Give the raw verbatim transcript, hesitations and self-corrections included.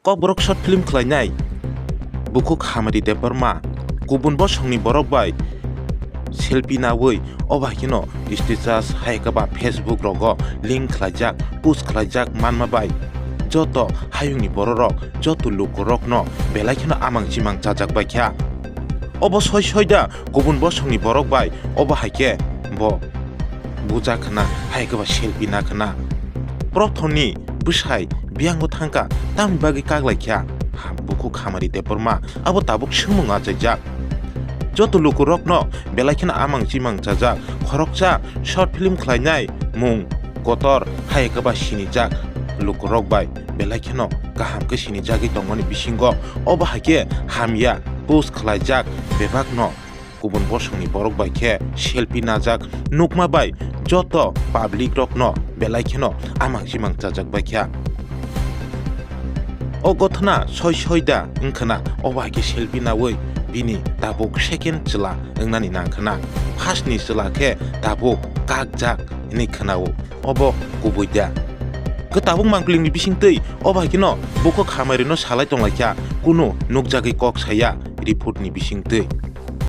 Kokborok short film khlainai bukhuk Hamari Debbarma kubun bosongni borok bai selfie naui, obo hai kheno status hai khe ba Facebook rogo link khlaijak, post khlaijak manma bai joto hayungni bororok, joto lukurokno belai kheno amang chimang chajak bai kha. Obo soi soi da kubun bosongni borok bai, obo hai khe bo buja khna, hai khe ba selfie na khna. Prothomni bwsai biyango thangkha, tamni bagwi kak lai kha? Ha, bukhuk Hamari Debbarma abo tabuk swngmung achaijak. Joto lukurokno belai kheno amang chimang chajak, khoroksa short film khlainai mung kotor hai khe ba sinijak lukurok bai belai kheno kaham khe sinijagwi tongmani bisingo, obo hai khe hamya post khlaijak bebakno kubun bosongni borok bai khe selfie najak nukma bai joto public rokno belai kheno amang chimang chajak bai kha. O gothona soi soi da wngkhana, obo hai khe selfie naui bini tabuk second chwla wngnani nangkhana, first ni chwla khe tabuk kakjak hinwi khwnao. Obo kubui da. Khe tabuk mangpilingni bisingtwi obo hai kheno bukhuk Hamarino salai tonglaikha, kunu nukjagwi kok saya report ni bisingtwi.